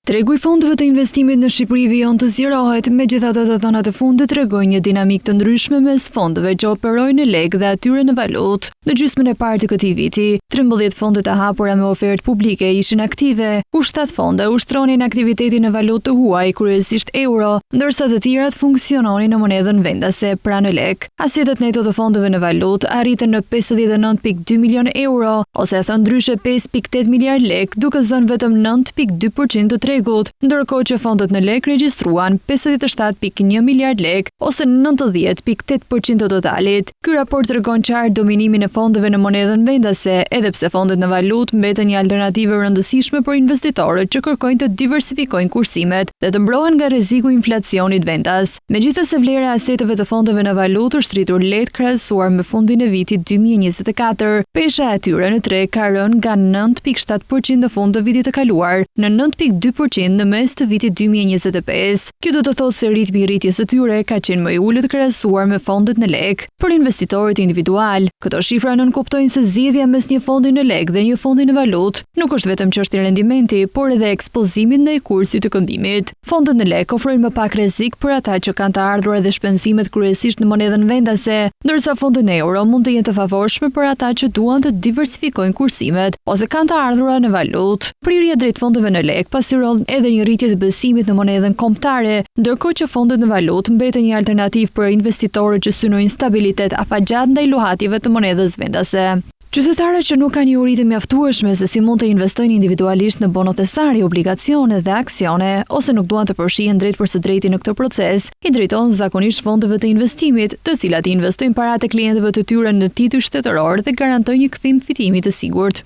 Tregu i fondeve të investimit në Shqipëri vijon të zgjerohet, megjithatë të dhënat e fundit tregojnë një dinamikë të ndryshme mes fondeve që operojnë në lekë dhe atyre në valutë. Në gjysmën e parë të këtij viti, 13 fonde të hapura me ofertë publike ishin aktive, ku 7 fonde ushtronin aktivitetin në valutë të huaj, kryesisht euro, ndërsa të tjerat funksiononin në monedhën vendase, pra në lekë. Asetet neto të fondeve në valutë arritën në 59,2 milionë euro, ose e thënë ndryshe 5,8 miliardë lekë, duke zënë vetëm 9,2% të tregut, ndërkohë që fondet në lekë regjistruan 57,1 miliardë lekë, ose 90,8% të totalit. Ky raport tregon qartë dominimin e fondeve në monedhën vendase, edhe pse fondet në valutë mbeten një alternativë e rëndësishme për investitorët që kërkojnë të diversifikojnë kursimet dhe të mbrohen nga rreziku i inflacionit vendas. Megjithëse vlera e aseteve të fondeve në valutë është rritur lehtë krahasuar me fundin e vitit 2024, pesha e tyre në treg ka rënë nga 9.7% në fund të vitit të kaluar në 9.2% në mes të vitit 2025. Kjo do të thotë se ritmi i rritjes së tyre ka qenë më i ulët krahasuar me fondet në lekë. Për investitorët individualë, këto shifra nënkuptojnë se zgjedhja mes një fondi në lekë dhe një fondi në valutë nuk është vetëm çështje rendimenti, por edhe ekspozimit ndaj kursit të këmbimit. Fondet në lekë ofrojnë më pak rrezik për ata që kanë të ardhura dhe shpenzimet kryesisht në monedhën vendase, ndërsa fondet në euro mund të jenë të favorshme për ata që duan të diversifikojnë kursimet ose kanë të ardhura në valutë. Prirja drejt fondeve në lekë pasqyron edhe një rritje të besimit në monedhën kombëtare, ndërkohë që fondet në valutë mbeten një alternativë për investitorët që synojnë stabilitet afatgjatë ndaj luhatjeve të monedhës vendase. Qytetarët që nuk kanë njohuri të mjaftueshme se si mund të investojnë individualisht në bono thesari, obligacione dhe aksione, ose nuk duan të përfshihen drejtpërsëdrejti në këtë proces, i drejtohen zakonisht fondeve të investimit, të cilat i investojnë paratë e klientëve të tyre në tituj shtetërorë dhe garantojnë një kthim fitimi të sigurt.